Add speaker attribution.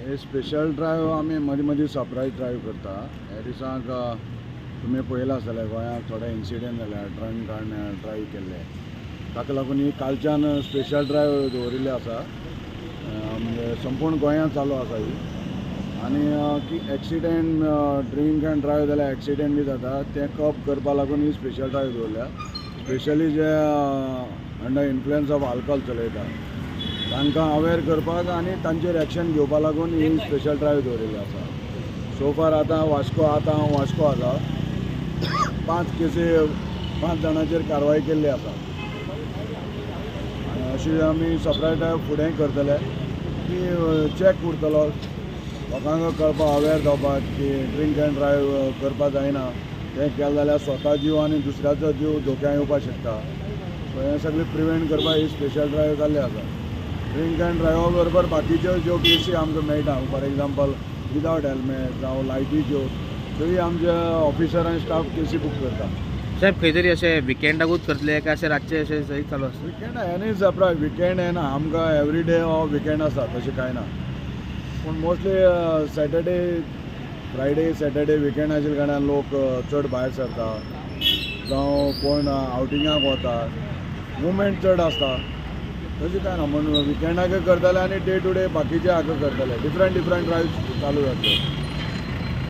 Speaker 1: हे special drive आमी मदीं मदीं सरप्रायज ड्रायव्ह करता. ह्या दिसांक तुमी पळयलां आसतलें गोंयांत थोडे इन्सिडंट जाल्या ड्रंक आनी ड्रायव्ह केल्ले, ताका लागून ही कालच्यान स्पेशल ड्रायव्ह दवरिल्ली आसा. म्हणजे संपूर्ण गोंयांत चालू आसा ही. आनी की एक्सिडेंट ड्रिंक एंड ड्रायव्ह जाल्यार एक्सिडेंट बी जाता तें कप करपा लागून ही स्पेशल ड्रायव्ह दवरल्या. Specially J under influence of alcohol चलयता तांकां अवेर करपाक आनी तांचेर एक्शन घेवपा लागून ही स्पेशल ड्रायव्ह दवरिल्ली आसा. सो फार आतां वास्को, आतां हांव वास्को आसा, 5 केसी 5 जाणांचेर कारवाय केल्ली आसा. आनी अशी आमी सरप्रायज ड्रायव्ह फुडें करतले की चॅक उरतलो, लोकांक कळपाक अवेर जावपाक की ड्रिंक एंड ड्रायव्ह करपाक जायना, तें केलें जाल्यार स्वता जीव आनी दुसऱ्याचो जीव धोक्याक येवपाक शकता. सो हें सगळें प्रिवेंट करपाक ही स्पेशल ड्रायव्ह जाल्ली आसा. ड्रिंक एंड ड्रायव्हा बरोबर बाकीच्यो ज्यो केसी आमकां मेळटा, फॉर एग्जाम्पल विदावट हेल्मेट जावं लायटीच्यो, थंय आमचे ऑफिसर आनी स्टाफ केसी बूक करता.
Speaker 2: साहेब, खंय तरी अशें विकेंडाकूच करतले काय अशें रातचें अशें सयत चालू आसता?
Speaker 1: विकेंड एनी सरप्रायज विकेंड येना आमकां, एवरी डे हो विकेंड आसा तशें कांय ना, पूण mostly Saturday, Friday, Saturday weekend आशिल्ल्या कारणान लोक चड भायर सरता जावं कोण आवटिंगाक वता, मुवमेंट चड आसता. तशें कांय ना, म्हण विकेंडाक करतले आनी डे टू डे बाकीचे हाका करतले, डिफरंट डिफरंट ड्रायव्ह चालू जातले.